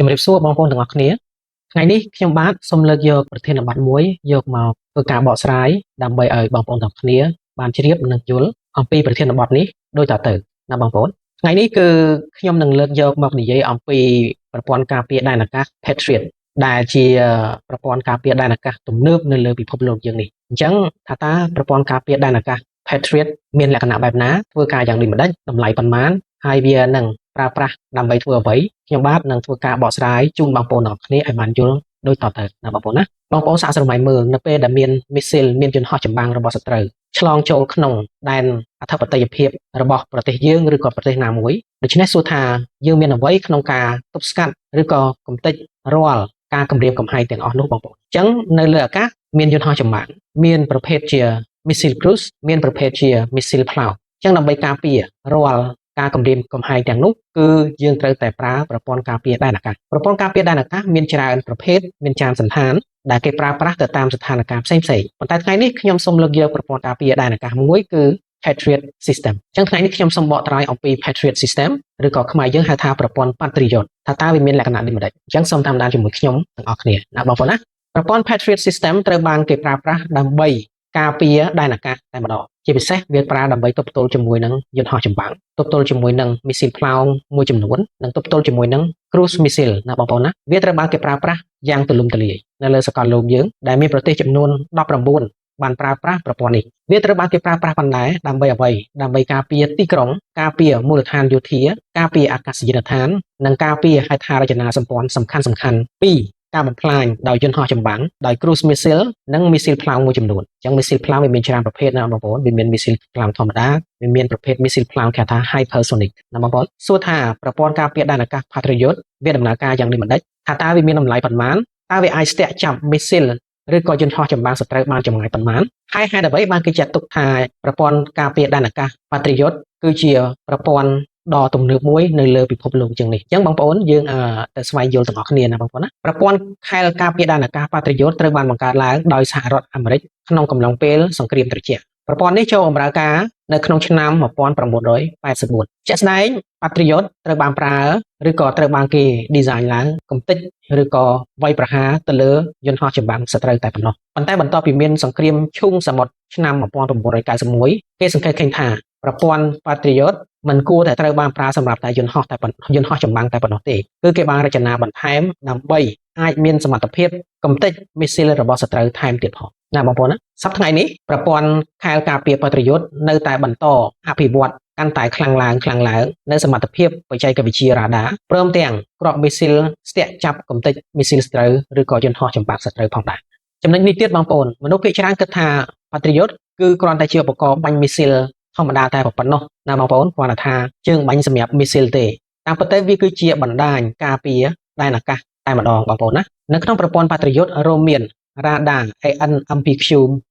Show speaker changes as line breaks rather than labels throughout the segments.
ជំរាបសួរបងប្អូនទាំងអស់គ្នាថ្ងៃនេះខ្ញុំបាទសូមលើកយកប្រធានបទមួយយកមកធ្វើការបកស្រាយដើម្បីឲ្យបងប្អូនទាំងគ្នាបានជ្រាបនិងយល់អំពីប្រធានបទនេះដូចតទៅណាបងប្អូនថ្ងៃនេះគឺខ្ញុំនឹងលើកយកមកនិយាយអំពីប្រព័ន្ធការពារដែនអាកាស Patriot ដែលជាប្រព័ន្ធការពារដែនអាកាសទំនើបនៅលើពិភពលោកយើងនេះអញ្ចឹងថាតើប្រព័ន្ធការពារដែនអាកាស Patriot មានលក្ខណៈបែបណាធ្វើការយ៉ាងដូចម្ដេចតម្លៃប៉ុន្មានហើយវានឹងប្រើប្រាស់ដើម្បីធ្វើអ្វីខ្ញុំបាទនឹងធ្វើការបកស្រាយជូនបងប្អូនទាំងអស់គ្នាឲ្យបានយល់ដូចតទៅណាបងប្អូនណាបងប្អូនសាកស្រមៃមើលនៅពេលដែលមានមីស៊ីលមានយន្តហោះចម្បាំងរបស់សត្រូវឆ្លងចូលក្នុងដែនអធិបតេយ្យភាពរបស់ប្រទេសយើងឬក៏ប្រទេសណាមួយដូច្នេះសួរថាយើងមានអ្វីក្នុងការទប់ស្កាត់ឬក៏កម្ទេចរាល់ការគម្រាមកំហែងទាំងអស់នោះបងប្អូនអញ្ចឹងនៅលើអាកាសមានយន្តហោះចម្បាំងមានប្រភេទជាមីស៊ីល cruise មានប្រភេទជាមីស៊ីលផ្លោងអញ្ចឹងដើម្បីការពាររាល់ការគម្រាមកំហែងទាំងនោះគឺយើងត្រូវតែប្រើប្រព័ន្ធការពារដែនអាកាសប្រព័ន្ធការពារដែនអាកាសមានច្រើនប្រភេទមានច្រើនសណ្ឋានដែលគេប្រើប្រាស់ទៅតាមស្ថានភាពផ្សេងៗប៉ុន្តែថ្ងៃនេះខ្ញុំសូមលើកយកប្រព័ន្ធការពារដែនអាកាសមួយគឺ Patriot System អញ្ចឹងថ្ងៃនេះខ្ញុំសូមបកត្រាយអំពី Patriot System ឬក៏ខ្មែរយើងហៅថាប្រព័ន្ធ Patriot ថាតើវាមានលក្ខណៈដូចម្ដេចអញ្ចឹងសូមតាមដានជាមួយខ្ញុំទាំងអស់គ្នាណាបងប្អូនណាប្រព័ន្ធ Patriot System ត្រូវបានគេប្រើប្រាស់ដើម្បីការពារដែនអាកាសតែម្ដងជាពិសេសវាប្រើដើម្បីទប់ទល់ជាមួយនឹងយន្តហោះចម្បាំងទប់ទល់ជាមួយនឹងមីស៊ីលផ្លោងមួយចំនួននិងទប់ទល់ជាមួយនឹង cruise missile ណាបងប្អូនណាវាត្រូវបានគេប្រើប្រាស់យ៉ាងទូលំទូលាយនៅលើសកលលោកយើងដែលមានប្រទេសចំនួន19បានប្រើប្រាស់ប្រព័ន្ធនេះវាត្រូវបានគេប្រើប្រាស់ប៉ុណ្ណែដើម្បីអ្វីដើម្បីការពារទីក្រុងការពារមូលដ្ឋានយោធាការពារអាកាសយានដ្ឋាននិងការពារហេដ្ឋារចនាសម្ព័ន្ធសំខាន់សំខាន់ពីការបំផ្លាញដោយយន្តហោះចម្បាំងដោយ cruise missile និងមីស៊ីលផ្លោងមួយចំនួនអញ្ចឹងមីស៊ីលផ្លោងវាមានច្រើនប្រភេទណាបងប្អូនវាមានមីស៊ីលផ្លោងធម្មតាវាមានប្រភេទមីស៊ីលផ្លោងគេហៅថា hypersonic ណាបងប្អូនសួរថាប្រព័ន្ធការពារដែនអាកាស Patriot វាដំណើរការយ៉ាងដូចម្ដេចថាតើវាមានតម្លៃប៉ុន្មានតើវាអាចស្ទាក់ចាប់មីស៊ីលឬក៏យន្តហោះចម្បាំងសត្រូវបានចម្ងាយប៉ុន្មានហើយហេតុអ្វីបានគេចាត់ទុកថាប្រព័ន្ធការពារដែនអាកាស Patriot គឺជាប្រព័ន្ធដ៏ទំនើបមួយនៅលើពិភពលោកជាងនេះអញ្ចឹងបងប្អូនយើងទៅស្វែងយល់ទាំងអស់គ្នាណាបងប្អូនណាប្រព័ន្ធខែលការពារដែនអាកាស Patriot ត្រូវបានបង្កើតឡើងដោយសហរដ្ឋអាមេរិកក្នុងកំឡុងពេលសង្គ្រាមត្រជាក់ប្រព័ន្ធនេះចូលបម្រើការនៅក្នុងឆ្នាំ1984ជាក់ស្ដែង Patriot ត្រូវបានប្រើឬក៏ត្រូវបានគេ design ឡើងកំទេចឬក៏វាយប្រហារទៅលើយន្តហោះចម្បាំងសត្រូវតែប៉ុណ្ណោះប៉ុន្តែបន្ទាប់ពីមានសង្គ្រាមឈូងសមុទ្រឆ្នាំ1991គេសង្កេតឃើញថាប្រព័ន្ធ Patriot មិនគួរតែត្រូវបានប្រើសម្រាប់តែយន្តហោះតែយន្តហោះចម្បាំងតែប៉ុណ្ណោះទេគឺគេបានរចនាបន្ថែមដើម្បីអាចមានសមត្ថភាពកម្ទេចមីស៊ីលរបស់សត្រូវថែមទៀតផងណាបងប្អូនណាសប្តាហ៍ថ្ងៃនេះប្រព័ន្ធខែលការពារ Patriot នៅតែបន្តអភិវឌ្ឍកាន់តែខ្លាំងឡើងខ្លាំងឡើងនៅសមត្ថភាពបច្ចេកវិទ្យារ៉ាដាព្រមទាំងគ្រាប់មីស៊ីលស្ទាក់ចាប់កម្ទេចមីស៊ីលសត្រូវឬក៏យន្តហោះចម្បាំងសត្រូវផងដែរចំណុចនេះទៀតបងប្អូនមនុស្សភាគច្រើនគិតថា Patriot គឺគ្រាន់តែជាឧបករណ៍បាញ់មីស៊ីលធម្មតាតែប៉ុណ្ណោះណាបងប្អូនគ្រាន់តែថាជើងបាញ់សម្រាប់មីស៊ីលទេតាមពិតទៅវាគឺជាបណ្ដាញការពារដែនអាកាសតែម្ដងបងប្អូនណានៅក្នុងប្រព័ន្ធ Patriot រួមមានរ៉ាដា AN/MPQ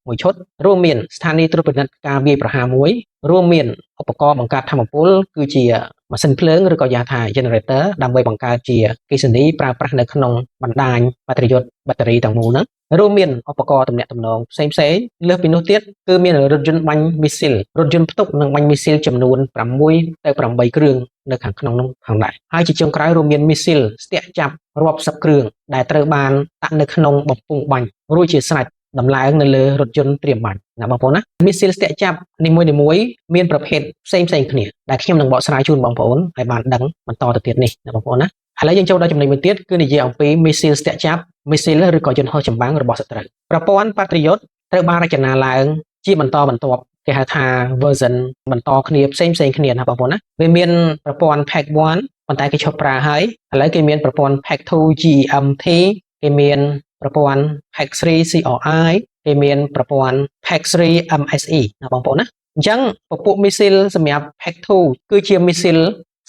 មួយឈុតរួមមានស្ថានីយ៍ត្រួតពិនិត្យការវាយប្រហារមួយរួមមានឧបករណ៍បង្កើតថាមពលគឺជាម៉ាស៊ីនភ្លើងឬក៏យ៉ាងថា generator ដើម្បីបង្កើតជាអគ្គិសនីប្រើប្រាស់នៅក្នុងបណ្ដាញ Patriot បាក់តេរីទាំងមូលហ្នឹងរួមមានឧបករណ៍ទំនាក់ទំនងផ្សេងផ្សេងលើសពីនោះទៀតគឺមានរថយន្តបាញ់មីស៊ីលរថយន្តផ្ទុកនិងបាញ់មីស៊ីលចំនួន6ទៅ8គ្រឿងនៅខាងក្នុងនោះផងដែរហើយជាចុងក្រោយរួមមានមីស៊ីលស្ទាក់ចាប់រាប់សិបគ្រឿងដែលត្រូវបានដាក់នៅក្នុងបំពង់បាញ់រួចជាស្រេចដំឡើងនៅលើរថយន្តត្រៀមបាញ់ណាបងប្អូនណាមីស៊ីលស្ទាក់ចាប់នីមួយៗមានប្រភេទផ្សេងផ្សេងគ្នាដែលខ្ញុំនឹងបកស្រាយជូនបងប្អូនឲ្យបានដឹងបន្តទៅទៀតនេះណាបងប្អូនណាឥឡូវយើងចូលដល់ចំណុចមួយទៀតគឺនិយាយអំពីមីស៊ីលស្ទាក់ចាប់មីស៊ីលឬក៏យន្តហោះចម្បាំងរបស់សត្រូវប្រព័ន្ធ Patriot ត្រូវបានរចនាឡើងជាបន្តបន្ទាប់គេហៅថា version បន្តគ្នាផ្សេងផ្សេងគ្នាណាបងប្អូនណាវាមានប្រព័ន្ធ PAC 1ប៉ុន្តែគេឈប់ប្រើហើយឥឡូវគេមានប្រព័ន្ធ PAC 2 GEM-T គេមានប្រព័ន្ធ PAC 3 CRI គេមានប្រព័ន្ធ PAC 3 MSE ណាបងប្អូនណាអញ្ចឹងពពួកមីស៊ីលសម្រាប់ PAC 2គឺជាមីស៊ីល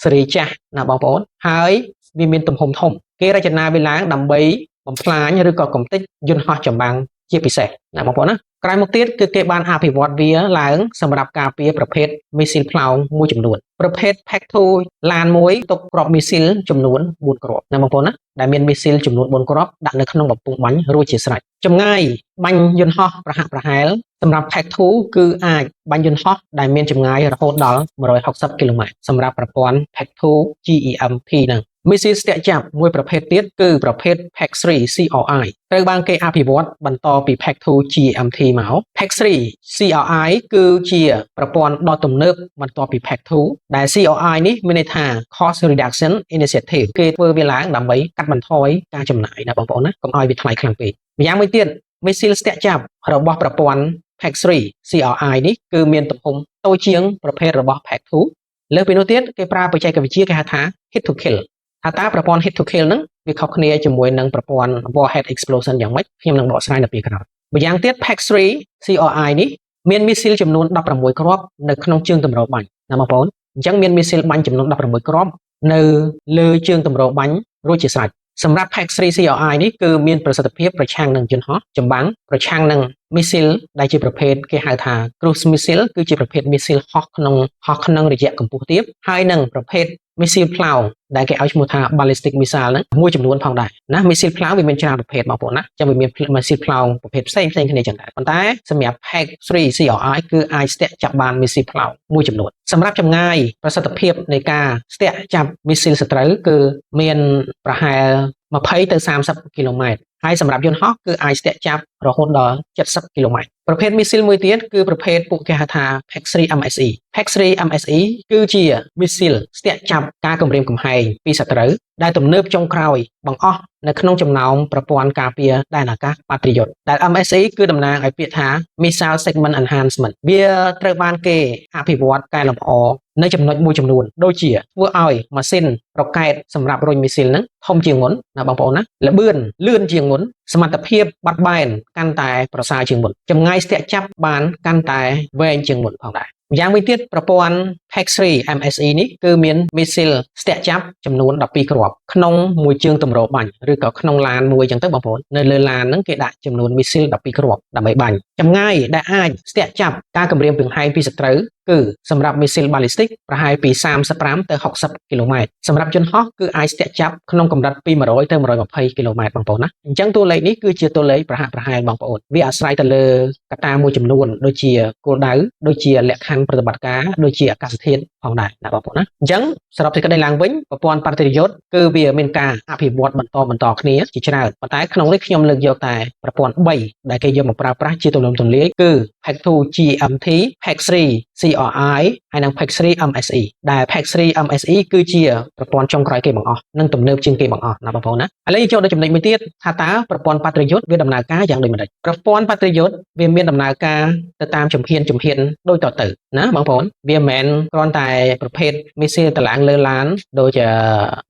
ស៊េរីចាស់ណាបងប្អូនហើយវាមានទំហំធំគេរចនាវាឡើងដើម្បីបំផ្លាញឬក៏កម្ទេចយន្តហោះចម្បាំងជាពិសេសណាបងប្អូនណាក្រោយមកទៀតគឺគេបានអភិវឌ្ឍវាឡើងសម្រាប់ការពារប្រភេទមីស៊ីលផ្លោងមួយចំនួនប្រភេទ PAC 2ឡានមួយទុកគ្រាប់មីស៊ីលចំនួន4គ្រាប់ណាបងប្អូនណាដែលមានមីស៊ីលចំនួន4គ្រាប់ដាក់នៅក្នុងបំពង់បាញ់រួចជាស្រេចចម្ងាយបាញ់យន្តហោះប្រហាក់ប្រហែលសម្រាប់ PAC 2គឺអាចបាញ់យន្តហោះដែលមានចម្ងាយរហូតដល់160គីឡូម៉ែត្រសម្រាប់ប្រព័ន្ធ PAC 2 GEM-T ហ្នឹង។ មីស៊ីលស្ទាក់ចាប់មួយប្រភេទទៀតគឺប្រភេទ PAC-3 CRI ត្រូវបានគេអភិវឌ្ឍបន្តពី PAC-2 GMT មក PAC-3 CRI គឺជាប្រព័ន្ធដ៏ទំនើបបន្ទាប់ពី PAC-2 ដែល CRI នេះមានន័យថា Cost Reduction Initiative គេធ្វើវាឡើងដើម្បីកាត់បន្ថយការចំណាយណាបងប្អូនណាកុំឲ្យវាថ្លៃខ្លាំងពេកម្យ៉ាងមួយទៀតមីស៊ីលស្ទាក់ចាប់របស់ប្រព័ន្ធ PAC-3 CRI នេះគឺមានទំហំតូចជាងប្រភេទរបស់ PAC-2 លើសពីនោះទៀតគេប្រើបច្ចេកវិទ្យាគេហៅថា hit to kill ថាតើប្រព័ន្ធ hit to kill ហ្នឹងវាខុសគ្នាជាមួយនឹងប្រព័ន្ធ warhead explosion យ៉ាងម៉េចខ្ញុំនឹងបកស្រាយនៅពេលក្រោយម្យ៉ាងទៀត PAC-3 CRI នេះមានមីស៊ីលចំនួន16គ្រាប់នៅក្នុងជើងទម្របាញ់ណាបងប្អូនអញ្ចឹងមានមីស៊ីលបាញ់ចំនួន16គ្រាប់នៅលើជើងទម្របាញ់រួចជាស្រេចសម្រាប់ PAC-3 CRI នេះគឺមានប្រសិទ្ធភាពប្រឆាំងនឹងយន្តហោះចម្បាំងប្រឆាំងនឹងមីស៊ីលដែលជាប្រភេទគេហៅថា cruise missile គឺជាប្រភេទមីស៊ីលហោះក្នុងហោះក្នុងរយៈកម្ពស់ទាបហើយនិងប្រភេទមីស៊ីលផ្លោងដែលគេឲ្យឈ្មោះថា ballistic missile ហ្នឹងមួយចំនួនផងដែរណាមីស៊ីលផ្លោងវាមានច្រើនប្រភេទបងប្អូនណាចឹងវាមានមីស៊ីលផ្លោងប្រភេទផ្សេងផ្សេងគ្នាចឹងដែរប៉ុន្តែសម្រាប់ PAC-3 CRI គឺអាចស្ទាក់ចាប់បានមីស៊ីលផ្លោងមួយចំនួនសម្រាប់ចម្ងាយប្រសិទ្ធភាពនៃការស្ទាក់ចាប់មីស៊ីលសត្រូវគឺមានប្រហែល20ទៅ30គីឡូម៉ែត្រហើយសម្រាប់យន្តហោះគឺអាចស្ទាក់ចាប់រហូតដល់70គីឡូម៉ែត្រប្រភេទមីស៊ីលមួយទៀតគឺប្រភេទពួកគេហៅថា PAC-3 MSE PAC-3 MSE គឺជាមីស៊ីលស្ទាក់ចាប់ការគំរាមកំហែងពីសត្រូវដែលទំនើបចុងក្រោយបង្អស់នៅក្នុងចំណោមប្រព័ន្ធការពារដែនអាកាស Patriot ដែល MSE គឺតំណាងឲ្យពាក្យថា Missile Segment Enhancement វាត្រូវបានគេអភិវឌ្ឍកែលម្អនៅចំណុចមួយចំនួនដូចជាធ្វើឲ្យម៉ាស៊ីនរ៉ុកែតសម្រាប់រុញមីស៊ីលហ្នឹងធំជាងមុនណាបងប្អូនណាលបឿនលឿនជាងមុនសមត្ថភាពបាត់បែនកាន់តែប្រសើរជាងមុនចម្ងាយស្ទាក់ចាប់បានកាន់តែវែងជាងមុនផងដែរម្យ៉ាងវិញទៀតប្រព័ន្ធ PAC-3 MSE នេះគឺមានមីស៊ីលស្ទាក់ចាប់ចំនួន12គ្រាប់ក្នុងមួយជើងទម្របាញ់ឬក៏ក្នុងឡានមួយអញ្ចឹងទៅបងប្អូននៅលើឡានហ្នឹងគេដាក់ចំនួនមីស៊ីល12គ្រាប់ដើម្បីបាញ់ចម្ងាយដែលអាចស្ទាក់ចាប់ការគំរាមកំហែងពីសត្រូវគឺសម្រាប់មីស៊ីល ballistic ប្រហែលពី35ទៅ60គីឡូម៉ែត្រសម្រាប់យន្តហោះគឺអាចស្ទាក់ចាប់ក្នុងកម្រិតពី100ទៅ120គីឡូម៉ែត្របងប្អូនណាអញ្ចឹងតួលេខនេះគឺជាតួលេខប្រហាក់ប្រហែលបងប្អូនវាអាស្រ័យទៅលើកត្តាមួយចំនួនដូចជាគោលដៅដូចជាលក្ខខណ្ឌប្រតិបត្តិការដូចជាអាកាសធាតុផងដែរណាបងប្អូនណាអញ្ចឹងសរុបសេចក្តីឡើងវិញប្រព័ន្ធ Patriot គឺវាមានការអភិវឌ្ឍបន្តបន្តគ្នាជាច្រើនប៉ុន្តែក្នុងនេះខ្ញុំលើកយកតែប្រព័ន្ធ3ដែលគេយកមកប្រើប្រាស់ជាទូលំទូលាយគឺ PAC-2 GMT PAC-3 CRI ហើយនិង PAC-3 MSE ដែល PAC-3 MSE គឺជាប្រព័ន្ធចុងក្រោយគេបង្អស់និងទំនើបជាងគេបង្អស់ណាបងប្អូនណាឥឡូវយើងចូលដល់ចំណុចមួយទៀតថាតើប្រព័ន្ធ Patriot វាដំណើរការយ៉ាងដូចម្តេចប្រព័ន្ធ Patriot វាមានដំណើរការទៅតាមជំហានជំហានដូចតទៅណាបងប្អូនវាមិនមែនគ្រាន់តែប្រភេទមីស៊ីលតឡើងលើឡានដូច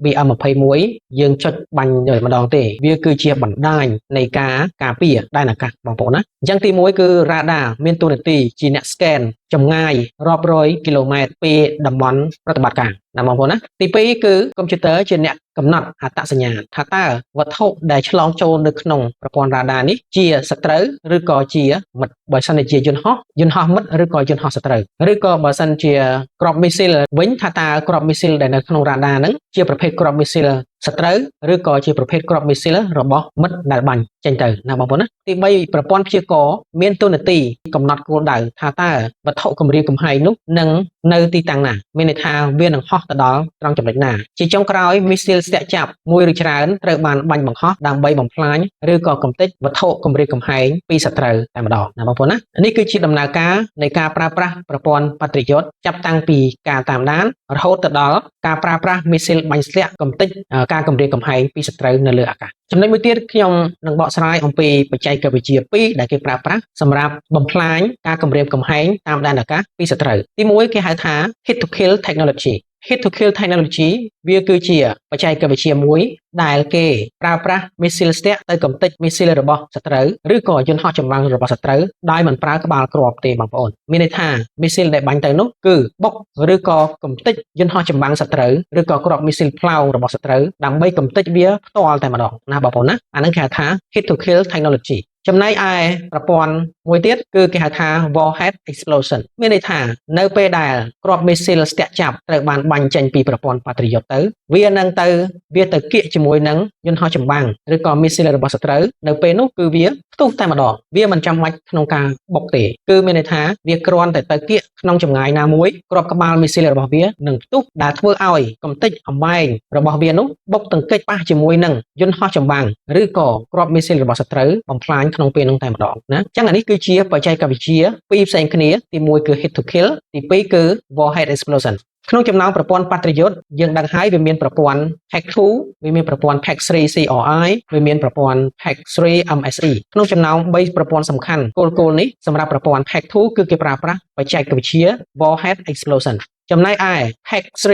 BM21 យើងចុចបាញ់តែម្ដងទេវាគឺជាបណ្ដាញនៃការការពារដែនអាកាសបងប្អូនណាអញ្ចឹងទី1គឺ radar មានតួនាទីជាអ្នក scan ចម្ងាយរាប់រយគីឡូម៉ែត្រពីតំបន់ប្រតិបត្តិការណាបងប្អូនណាទី2គឺកុំព្យូទ័រជាអ្នកកំណត់អត្តសញ្ញាណថាតើវត្ថុដែលឆ្លងចូលនៅក្នុងប្រព័ន្ធរ៉ាដានេះជាសត្រូវឬក៏ជាមិត្តបើសិនជាយន្តហោះយន្តហោះមិត្តឬក៏យន្តហោះសត្រូវឬក៏បើសិនជាគ្រាប់មីស៊ីលវិញថាតើគ្រាប់មីស៊ីលដែលនៅក្នុងរ៉ាដាហ្នឹងជាប្រភេទគ្រាប់មីស៊ីលសត្រូវឬក៏ជាប្រភេទគ្រាប់មីស៊ីលរបស់មិត្តដែលបាញ់ចេញទៅណាបងប្អូនណាទី3ប្រព័ន្ធព្យាករណ៍មានតួនាទីកំណត់គោលដៅថាតើវត្ថុគម្រាមកំហែងនោះនឹងនៅទីតាំងណាមានន័យថាវានឹងហោះទៅដល់ត្រង់ចំណុចណាជាចុងក្រោយមីស៊ីលស្ទាក់ចាប់មួយឬច្រើនត្រូវបានបាញ់បង្ហោះដើម្បីបំផ្លាញឬក៏កម្ទេចវត្ថុគម្រាមកំហែងពីសត្រូវតែម្ដងណាបងប្អូនណានេះគឺជាដំណើរការនៃការប្រើប្រាស់ប្រព័ន្ធ Patriot ចាប់តាំងពីការតាមដានរហូតទៅដល់ការប្រើប្រាស់មីស៊ីលបាញ់ស្លាក់កម្ទេចការគម្រាមកំហែងពីសត្រូវនៅលើអាកាសចំណុចមួយទៀតខ្ញុំនឹងបកស្រាយអំពីបច្ចេកវិទ្យាពីរដែលគេប្រើប្រាស់សម្រាប់បំផ្លាញការគម្រាមកំហែងតាមដែនអាកាសពីសត្រូវទីមួយគេហៅថា hit to kill technology hit to kill technology វាគឺជាបច្ចេកវិទ្យាមួយដែលគេប្រើប្រាស់មីស៊ីលស្ទាក់ទៅកម្ទេចមីស៊ីលរបស់សត្រូវឬក៏យន្តហោះចម្បាំងរបស់សត្រូវដោយមិនប្រើក្បាលគ្រាប់ទេបងប្អូនមានន័យថាមីស៊ីលដែលបាញ់ទៅនោះគឺបុកឬក៏កម្ទេចយន្តហោះចម្បាំងសត្រូវឬក៏គ្រាប់មីស៊ីលផ្លោងរបស់សត្រូវដើម្បីកម្ទេចវាផ្ទាល់តែម្ដងណាបងប្អូនណាអាហ្នឹងគេហៅថា hit to kill technology ចំណែកឯប្រព័ន្ធ មួយទៀតគឺគេហៅថា warhead explosion មានន័យថានៅពេលដែលគ្រាប់មីស៊ីលស្ទាក់ចាប់ត្រូវបានបាញ់ចេញពីប្រព័ន្ធ Patriot ទៅវានឹងទៅវាទៅគៀកជាមួយនឹងយន្តហោះចម្បាំងឬក៏មីស៊ីលរបស់សត្រូវនៅពេលនោះគឺវាផ្ទុះតែម្ដងវាមិនចាំបាច់ក្នុងការបុកទេគឺមានន័យថាវាគ្រាន់តែទៅគៀកក្នុងចម្ងាយណាមួយគ្រាប់ក្បាលមីស៊ីលរបស់វានឹងផ្ទុះដែលធ្វើឲ្យកំទេចអំបែងរបស់វានោះបុកទង្គិចប៉ះជាមួយនឹងយន្តហោះចម្បាំងឬក៏គ្រាប់មីស៊ីលរបស់សត្រូវបំផ្លាញក្នុងពេលនោះតែម្ដងណាអញ្ចឹងអានេះគឺជាបច្ចេកវិទ្យាពីរផ្សេងគ្នាទី1គឺ hit to kill ទី2គឺ warhead explosion។ ក្នុងចំណោមប្រព័ន្ធ Patriot យើងដឹងហើយវាមានប្រព័ន្ធ PAC-2 វាមានប្រព័ន្ធ PAC-3 CRI វាមានប្រព័ន្ធ PAC-3 MSE។ ក្នុងចំណោម3ប្រព័ន្ធសំខាន់គោលគោលនេះសម្រាប់ប្រព័ន្ធ PAC-2 គឺគេប្រើប្រាស់បច្ចេកវិទ្យា warhead explosion ចំណែកឯ PAC-3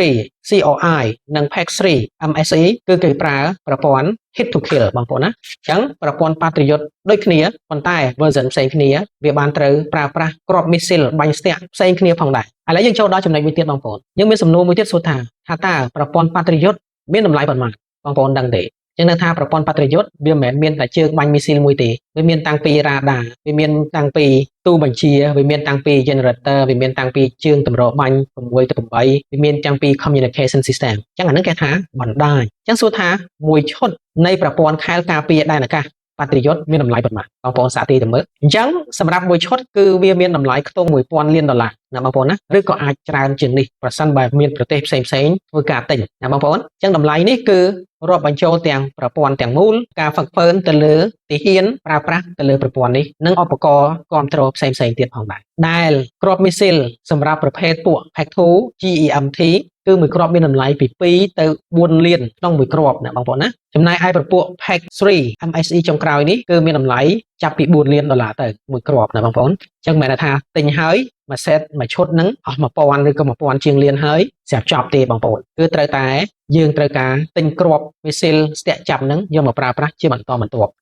CRI និង PAC-3 MSE គឺគេប្រើប្រព័ន្ធ hit to kill បងប្អូនណាអញ្ចឹងប្រព័ន្ធ Patriot ដូចគ្នាប៉ុន្តែ version ផ្សេងគ្នាវាបានត្រូវប្រើប្រាស់គ្រាប់មីស៊ីលបាញ់ស្ទាក់ផ្សេងគ្នាផងដែរឥឡូវយើងចូលដល់ចំណុចមួយទៀតបងប្អូនយើងមានសំណួរមួយទៀតសួរថាថាតើប្រព័ន្ធ Patriot មានតម្លៃប៉ុន្មានបងប្អូនដឹងទេចឹងនៅថាប្រព័ន្ធ Patriot វាមិនមែនមានតែជើងបាញ់មីស៊ីលមួយទេវាមានតាំងពីរ៉ាដាវាមានតាំងពីទូបញ្ជាវាមានតាំងពី generator វាមានតាំងពីជើងតម្របាញ់6ទៅ8វាមានតាំងពី communication system ចឹងអានឹងគេថាបណ្ដាញចឹងសួរថាមួយឈុតនៃប្រព័ន្ធខែលការពារដែនអាកាស Patriot មានតម្លៃប៉ុន្មានបងប្អូនសាកទីទៅមើលអញ្ចឹងសម្រាប់មួយឈុតគឺវាមានតម្លៃខ្ទង់1000លានដុល្លារណាបងប្អូនណាឬក៏អាចច្រើនជាងនេះប្រសិនបើមានប្រទេសផ្សេងផ្សេងធ្វើការទិញណាបងប្អូនអញ្ចឹងតម្លៃនេះគឺរាប់បញ្ចូលទាំងប្រព័ន្ធទាំងមូលការហ្វឹកហ្វឺនទៅលើទាហានប្រើប្រាស់ទៅលើប្រព័ន្ធនេះនិងឧបករណ៍គ្រប់គ្រងផ្សេងផ្សេងទៀតផងដែរដែលគ្រាប់មីស៊ីលសម្រាប់ប្រភេទពួក PAC-2 GEM-T គឺមួយគ្រាប់មានតម្លៃពី2ទៅ4លានក្នុងមួយគ្រាប់ណាបងប្អូនណាចំណែកឯប្រពួក PAC-3 MSE ចុងក្រោយនេះគឺមានតម្លៃចាប់ពី4លានដុល្លារទៅមួយគ្រាប់ណាបងប្អូនអញ្ចឹងមិនមែនថាទិញហើយមួយ set មួយឈុតហ្នឹងអស់1000ឬក៏1000ជាងលានហើយស្រាប់ចប់ទេបងប្អូនគឺត្រូវតែយើងត្រូវការទិញគ្រាប់មីស៊ីលស្ទាក់ចាប់ហ្នឹងយកមកប្រើប្រាស់ជាបន្តបន្ទាប់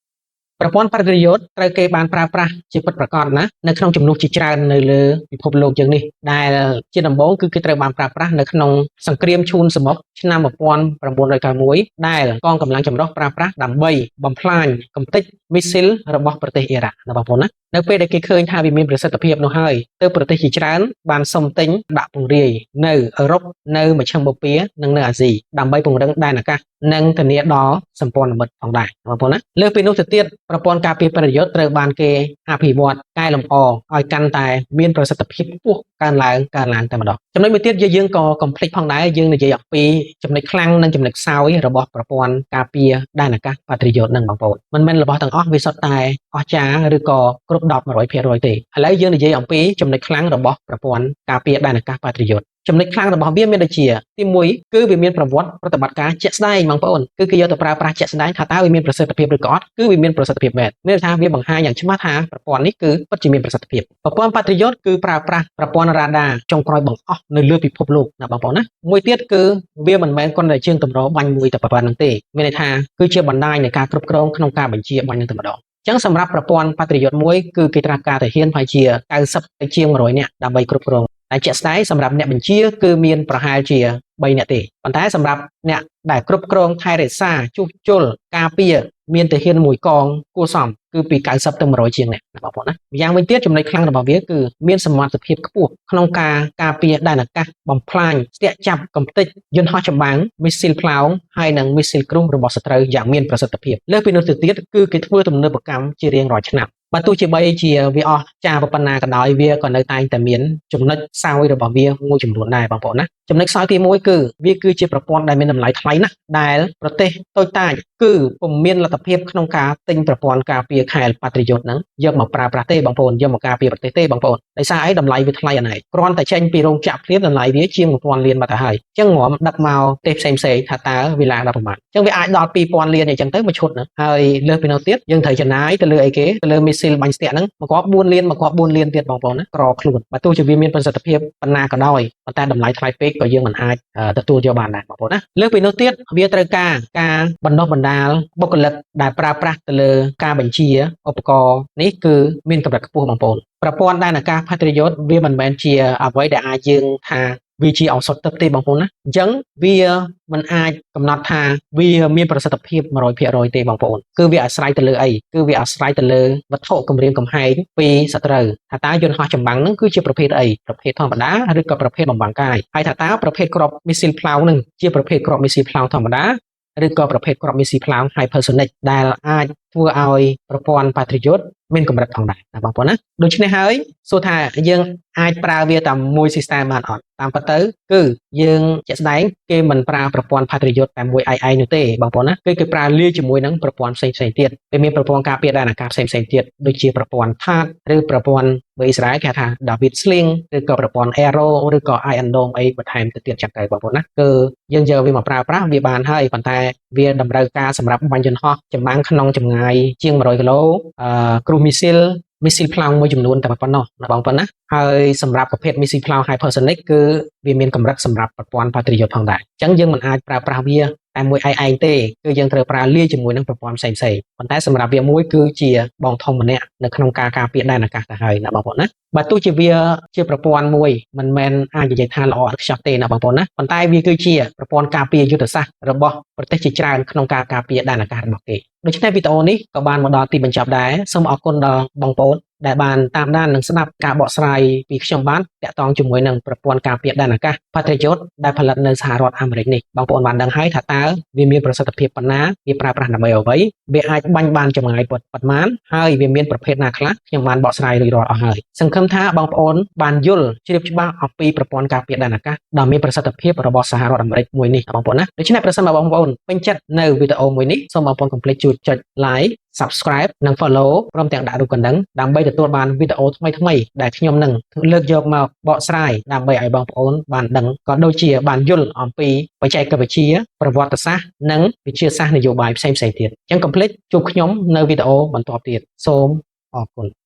ប្រព័ន្ធ Patriot ត្រូវគេបានប្រើប្រាស់ជាពិតប្រាកដណានៅក្នុងចំនួនជាច្រើននៅលើពិភពលោកយើងនេះដែលជាដំបូងគឺគេត្រូវបានប្រើប្រាស់នៅក្នុងសង្គ្រាមឈូនសមុទ្រឆ្នាំ1991ដែលកងកម្លាំងចម្រុះប្រើប្រាស់ដើម្បីបំផ្លាញកម្ទេចមីស៊ីលរបស់ប្រទេសអ៊ីរ៉ាក់ណាបងប្អូនណានៅពេលដែលគេឃើញថាវាមានប្រសិទ្ធភាពនោះហើយទើបប្រទេសជាច្រើនបានសុំទិញដាក់ពង្រាយនៅអឺរ៉ុបនៅមជ្ឈិមបូព៌ានិងនៅអាស៊ីដើម្បីពង្រឹងដែនអាកាសនិងធានាដល់សម្ព័ន្ធមិត្តផងដែរបងប្អូនណាលើសពីនោះទៅទៀតប្រព័ន្ធការពារ Patriot ត្រូវបានគេអភិវឌ្ឍកែលម្អឲ្យកាន់តែមានប្រសិទ្ធភាពខ្ពស់កើនឡើងកើនឡើងតែម្ដងចំណុចមួយទៀតយើងក៏កុំភ្លេចផងដែរយើងនិយាយអំពីចំណុចខ្លាំងនិងចំណុចខ្សោយរបស់ប្រព័ន្ធការពារដែនអាកាស Patriot នឹងបងប្អូនមិនមែនរបស់ទាំងអស់វាសុទ្ធតែអស្ចារ្យឬក៏គ្រប់10 100%ទេឥឡូវយើងនិយាយអំពីចំណុចខ្លាំងរបស់ប្រព័ន្ធការពារដែនអាកាស Patriot ចំណុចខ្លាំងរបស់វាមានដូចជាទី1គឺវាមានប្រវត្តិប្រតិបត្តិការជាក់ស្ដែងបងប្អូនគឺគេយកទៅប្រើប្រាស់ជាក់ស្ដែងថាតើវាមានប្រសិទ្ធភាពឬក៏អត់គឺវាមានប្រសិទ្ធភាពមែនមានន័យថាវាបង្ហាញយ៉ាងច្បាស់ថាប្រព័ន្ធនេះគឺពិតជាមានប្រសិទ្ធភាពប្រព័ន្ធ Patriot គឺប្រើប្រាស់ប្រព័ន្ធរ៉ាដាចុងក្រោយបង្អស់នៅលើពិភពលោកណាបងប្អូនណាមួយទៀតគឺវាមិនមែនគ្រាន់តែជាងតម្របាញ់មួយតែប៉ុណ្្នឹងទេមានន័យថាគឺជាបណ្ដាញនៃការគ្រប់គ្រងក្នុងការបញ្ជាបាញ់នឹងតែម្ដងចឹងសម្រាប់ប្រព័ន្ធ Patriot មួយគឺគេត្រូវការទាហានប្រហែលជា90ទៅជាង100នាក់ដើម្បីគ្រប់គ្រងតែជាក់ស្ដែងសម្រាប់អ្នកបញ្ជាគឺមានប្រហែលជា3នាក់ទេប៉ុន្តែសម្រាប់អ្នកដែលគ្រប់គ្រងថែរក្សាជួសជុលការពារមានទាហានមួយកងគួរសមគឺពី90ទៅ100ជាងនាក់ណាបងប្អូនណាម្យ៉ាងវិញទៀតចំណុចខ្លាំងរបស់វាគឺមានសមត្ថភាពខ្ពស់ក្នុងការការពារដែនអាកាសបំផ្លាញស្ទាក់ចាប់កំទេចយន្តហោះចម្បាំងមីស៊ីលផ្លោងហើយនិងមីស៊ីលគ្រុសរបស់សត្រូវយ៉ាងមានប្រសិទ្ធភាពលើសពីនោះទៅទៀតគឺគេធ្វើទំនើបកម្មជារៀងរាល់ឆ្នាំបើទោះជាបីជាវាអស់ចាប៉ុណ្ណាក៏ដោយវាក៏នៅតែងតែមានចំណុចខ្សោយរបស់វាមួយចំនួនដែរបងប្អូនណាចំណុចខ្សោយទី1គឺវាគឺជាប្រព័ន្ធដែលមានតម្លៃថ្លៃណាស់ដែលប្រទេសតូចតាចគឺពុំមានលទ្ធភាពក្នុងការទិញប្រព័ន្ធការពារខែល Patriot ហ្នឹងយកមកប្រើប្រាស់ទេបងប្អូនយកមកការពារប្រទេសទេបងប្អូនដោយសារអីតម្លៃវាថ្លៃអណែគ្រាន់តែចេញពីរោងចក្រភ្លាមតម្លៃវាជាង1000លានបាត់ទៅហើយអញ្ចឹងងំដឹកមកប្រទេសផ្សេងផ្សេងថាតើវាឡើងដល់ប្រមាណអញ្ចឹងវាអាចដល់2000លានអីចឹងទៅមួយឈុតហ្នឹងហើយលើសពីនោះទៀតយើងត្រូវចំណាយទៅលើអីគេទៅលើមីស៊ីលបាញ់ស្ទាក់ហ្នឹងមកគ្រាប់4លានមកគ្រាប់4លានទៀតបងប្អូនណាក្រខ្លួនបើទោះជាវាមានប្រសិទ្ធភាពប៉ុណ្ណាក៏ដោយប៉ុន្តែតម្លៃថ្លៃពេកក៏យើងមិនអាចទទួលយកបានដែរបងប្អូនណាលើសពីនោះទៀតវាត្រូវការការបណ្ដុះបណ្ដាលបុគ្គលិកដែលប្រើប្រាស់ទៅលើការបញ្ជាឧបករណ៍នេះគឺមានកម្រិតខ្ពស់បងប្អូនប្រព័ន្ធដែនអាកាស Patriot វាមិនមែនជាអ្វីដែលអាចយើងថា វាជាឱសថទឹកទេបងប្អូនណាអញ្ចឹងវាមិនអាចកំណត់ថាវាមានប្រសិទ្ធភាព100%ទេបងប្អូនគឺវាអាស្រ័យទៅលើអីគឺវាអាស្រ័យទៅលើវត្ថុគម្រាមកំហែងពីសត្រូវថាតើយន្តហោះចម្បាំងហ្នឹងគឺជាប្រភេទអីប្រភេទធម្មតាឬក៏ប្រភេទបំបាំងកាយហើយថាតើប្រភេទគ្រាប់មីស៊ីលផ្លោងហ្នឹងជាប្រភេទគ្រាប់មីស៊ីលផ្លោងធម្មតាឬក៏ប្រភេទគ្រាប់មីស៊ីលផ្លោង Hypersonic ដែលអាចធ្វើឲ្យប្រព័ន្ធ Patriot មានកម្រិតផងដែរណាបងប្អូនណាដូច្នេះហើយសួរថាយើងអាចប្រើវាតែមួយ system បានអត់តាមពិតទៅគឺយើងជាក់ស្ដែងគេមិនប្រើប្រព័ន្ធ Patriot តែមួយឯងនោះទេបងប្អូនណាគឺគេប្រើលាយជាមួយនឹងប្រព័ន្ធផ្សេងផ្សេងទៀតវាមានប្រព័ន្ធការពារដែនអាកាសផ្សេងផ្សេងទៀតដូចជាប្រព័ន្ធ THAAD ឬប្រព័ន្ធបើអ៊ីស្រាអែលគេហៅថា David Sling ឬក៏ប្រព័ន្ធ Arrow ឬក៏ Iron Dome អីបន្ថែមទៅទៀតចឹងទៅបងប្អូនណាគឺយើងយកវាមកប្រើប្រាស់វាបានហើយប៉ុន្តែវាតម្រូវការសម្រាប់បាញ់យន្តហោះចម្បាំងក្នុងចម្ងាយជាង100គីឡូអឺcruise missile មីស៊ីលផ្លោងមួយចំនួនតែប៉ុណ្ណោះណាបងប្អូនណាហើយសម្រាប់ប្រភេទមីស៊ីលផ្លោង Hypersonic គឺវាមានកម្រិតសម្រាប់ប្រព័ន្ធ Patriot ផងដែរអញ្ចឹងយើងមិនអាចប្រើប្រាស់វាតែមួយឯងទេគឺយើងត្រូវប្រើលាយជាមួយនឹងប្រព័ន្ធផ្សេងផ្សេងប៉ុន្តែសម្រាប់វាមួយគឺជាបងធំម្នាក់នៅក្នុងការការពារដែនអាកាសទៅហើយណាបងប្អូនណាបើទោះជាវាជាប្រព័ន្ធមួយមិនមែនអាចនិយាយថាល្អឥតខ្ចោះទេណាបងប្អូនណាប៉ុន្តែវាគឺជាប្រព័ន្ធការពារយុទ្ធសាស្ត្ររបស់ប្រទេសជាច្រើនក្នុងការការពារដែនអាកាសរបស់គេដូច្នេះវីដេអូនេះក៏បានមកដល់ទីបញ្ចប់ដែរសូមអរគុណដល់បងប្អូនដែលបានតាមដាននិងស្ដាប់ការបកស្រាយពីខ្ញុំបានតាក់ទងជាមួយនឹងប្រព័ន្ធការពារដែនអាកាស Patriot ដែលផលិតនៅសហរដ្ឋអាមេរិកនេះបងប្អូនបានដឹងហើយថាតើវាមានប្រសិទ្ធភាពប៉ុណ្ណាវាប្រើប្រាស់ដើម្បីអ្វីវាអាចបាញ់បានចម្ងាយប៉ុន្មានហើយវាមានប្រភេទណាខ្លះខ្ញុំបានបកស្រាយរួចរាល់អស់ហើយសង្ឃឹមថាបងប្អូនបានយល់ជ្រាបច្បាស់អំពីប្រព័ន្ធការពារដែនអាកាសដ៏មានប្រសិទ្ធភាពរបស់សហរដ្ឋអាមេរិកមួយនេះបងប្អូនណាដូច្នេះប្រសិនបើបងប្អូនពេញចិត្តនៅវីដេអូមួយនេះសូមបងប្អូនកុំភ្លេចជួយចុច like subscribe និង follow ព្រមទាំងដាក់រូបកណ្ដឹងដើម្បីទទួលបានវីដេអូថ្មីៗដែលខ្ញុំនឹងលើកយកមកបកស្រាយដើម្បីឲ្យបងប្អូនបានដឹងក៏ដូចជាបានយល់អំពីបច្ចេកវិទ្យាប្រវត្តិសាស្ត្រនិងវិទ្យាសាស្ត្រនយោបាយផ្សេងៗទៀតអញ្ចឹងកុំភ្លេចជួបខ្ញុំនៅវីដេអូបន្ទាប់ទៀតសូមអរគុណ។